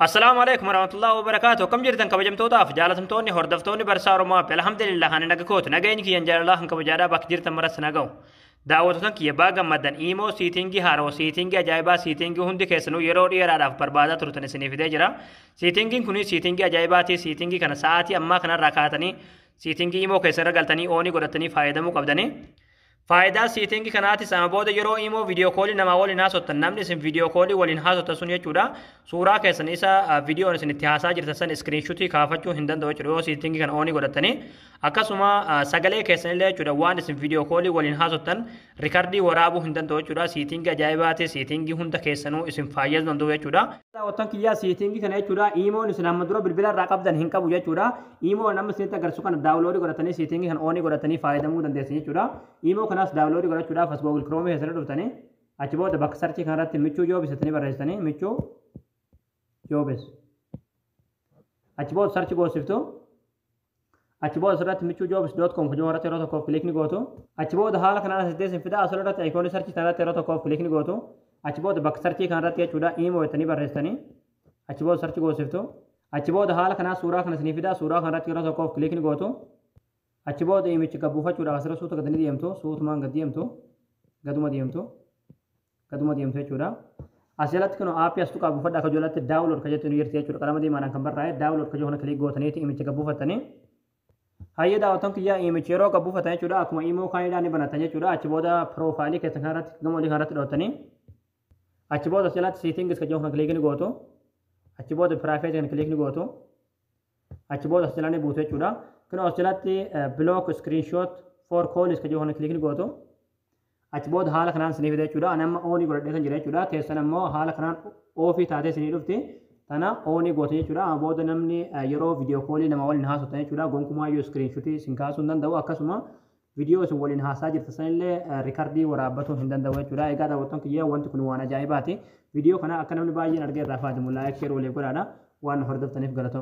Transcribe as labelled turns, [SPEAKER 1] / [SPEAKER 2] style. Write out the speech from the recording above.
[SPEAKER 1] Assalaamu alaikum warahmatullahi wabarakaatuh. Akkam jirtan, kabajamtootaaf jaalatamtoonni hordoftoonni Barsaa Oromoo App? Alhamdulillah, ani naga kooti. Nageenyi kiyyan jaalalaa kan kabajaadhaa bakka jirtan maras naga'u. Daawwattoota kiyya, baa gammaddan. Imo setting haaroo, setting ajaa'ibaa, setting hundi keessanuu yeroo dheeraadhaaf barbaadaa turtan isinii fidee jira. Settingiin kun setting ajaa'ibaati. Setting kana sa'aatii ammaa kanarraa kaatanii setting Imo keessa irra galtanii on godhatanii fayyadamuu qabdanii. Faayidaa setting kanaatis amma booda yeroo Imo video call namaa waliin haasottan, namni isin video call waliin haasottan sun jechuudha, suuraa keessan isa viidiyoon isin itti haasaa jirtan san screenshot kaafachuu hin danda'u jechuudha yoo setting kana on godhattanii. Akkasuma sagalee keessan illee jechuudha, waan isin video call waliin haasottan record waraabuu hin danda'u jechuudha. Setting ajaa'ibaati, setting hunda keessanuu isin fayyaduu danda'u jechuudha. Daawwattoon kiyyaa, setting kana jechuudha, Imoon isin amma dura bilbila irraa qabdan hin qabu jechuudha. Imo nama isinitti agarsiisu kana download godhatanii setting kana on godhatanii fayyadamuu dandeessan jechuudha. Imo kanas download godhachuudhaaf as Google Chrome keessatti dhuftanii, achi booda bakka search kanarratti Michuu Jobs jettanii barreessitanii, Michuu Jobs. Achi booda search goosiftu. Achi booda asirratti michuujobs.com kajoo irratti yeroo tokkoof click ni gootu. Achi booda haala kanaan asitti isin fida. Asirratti icon search kanarratti yeroo tokkoof click ni gootu. Achi booda bakka search kanarratti jechuudha, Imo jettanii barreessitanii, achi booda search goosiftu. Achi booda haala kanaa suuraa kana isinii fida. Suuraa kanarratti yeroo tokkoof click ni gootu. Achi booda imichi gabbuufachuudhaaf asirra suuta gadanii deemtu, suutumaan gad deemtu, gaduma deemtu, gaduma deemtu jechuudha. As jalatti kun app as tuqaa buufadhaa akka jalatti download ka jettu ni jirti jechuudha. Qalama diimaadhaan kan barraa'e download ka kana click gootaniiti imicha gabbuufattanii. Hayyee daawwattoon kiyyaa, imichi yeroo gabbuufatan jechuudha, akkuma Imo kaaniidhaan ni banatan jechuudha. Achi booda profile keessan kanarratti gama olii kanarratti dhootanii, achi booda as jalatti settings ka kana click ni gootu. Achi booda privacy kana click ni gootu. Achi booda as jalaa ni buutu jechuudha. Kun as jalatti block screenshot for calls ka kana click ni gootu. Achi booda haala kanaan isinii fida jechuudha. Ani amma on godhadhee kan jira jechuudha. Teessan ammoo haala kanaan off taatee isinii dhufti. Tana on goote jechuudha. Amma booda namni yeroo video call nama waliin haasoftan jechuudha, gonkumaayyuu screenshot isin kaasuu hin danda'u. Akkasuma viidiyoo isin waliin haasaa jirtan sanillee record waraabbatuu hin danda'u jechuudha. Egaa daawwattoon kiyya, wanti kun waan ajaa'ibaati. Viidiyoo kana akka namni baay'een argee irraa fayyadamu like, share waliif godhaadha. Waan nu hordoftaniif galatooma.